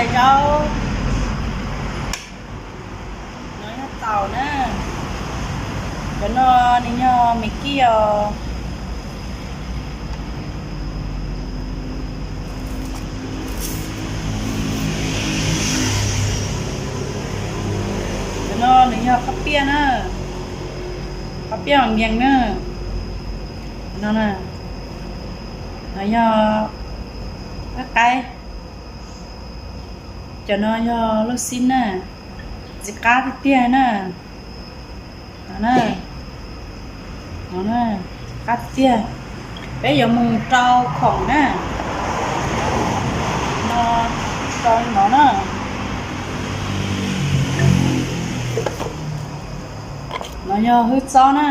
Zaub, no yog taum na, cov no nws yog me kij os. Cov no nws yog qhob piaj na, qhob piaj nkees na. No na, no yog qaib qaib. Cov no yog lub xib na, ntxim qab tiag tiag na. No na, no na, qab tiag tiag. Peb yuav mus rau khoom na. No, rau no na. No yog hwj txob na.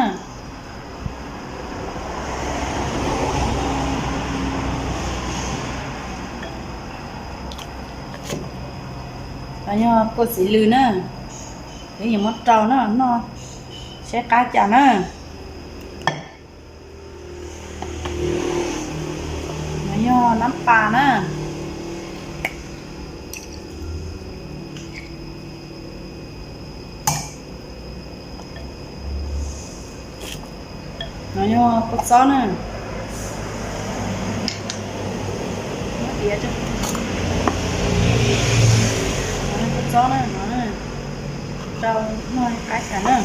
No yog kua txiv lws na. Peb yuav muab rau na, noj seb qab cas na. No yog nab pas na. No yog kua txob na. Muab diav rau. No yog kua txob na, no na. Rau noj qab cas na.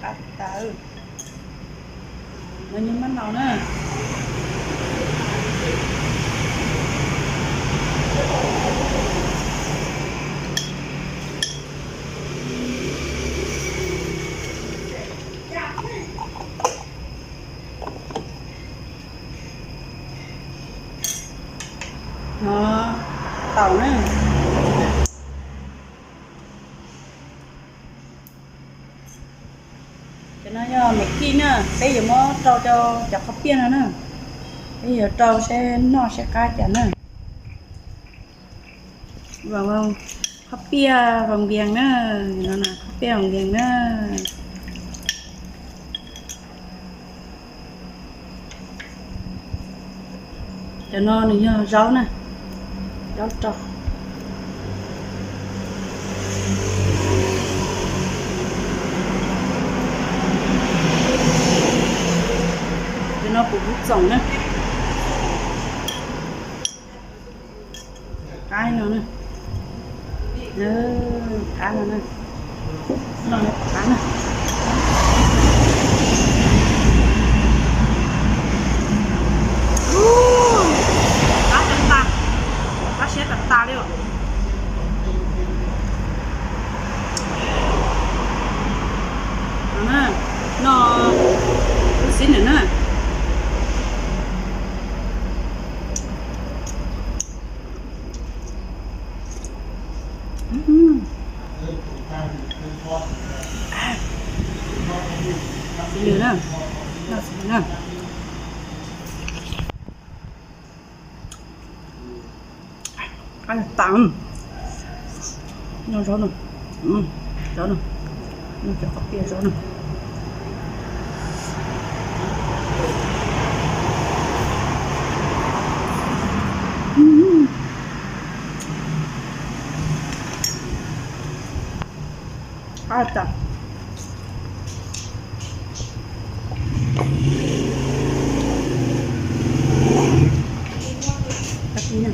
Qab tas. No yog mab naus na. No taum na. Cov no yog me kij na, peb yuav muab rau rau cov qhob piaj no na. Peb yuav rau seb noj seb qab cas na. Qhob piaj vas nkees na, no qhob piaj vas nkees na. Cov no nws yog zaub na, zaub rau. Cov no kuv kuv txoom na. Qab no na. Qab no na. No qab na. Qab tas tas, qab siab tas tas li os. No na, no, lub xib nws na. Xib nws na, no xib nws na. Qab tas. No zaub no, zaub no, no cov qhob piaj zaub no. Qab tas. Qab tas na.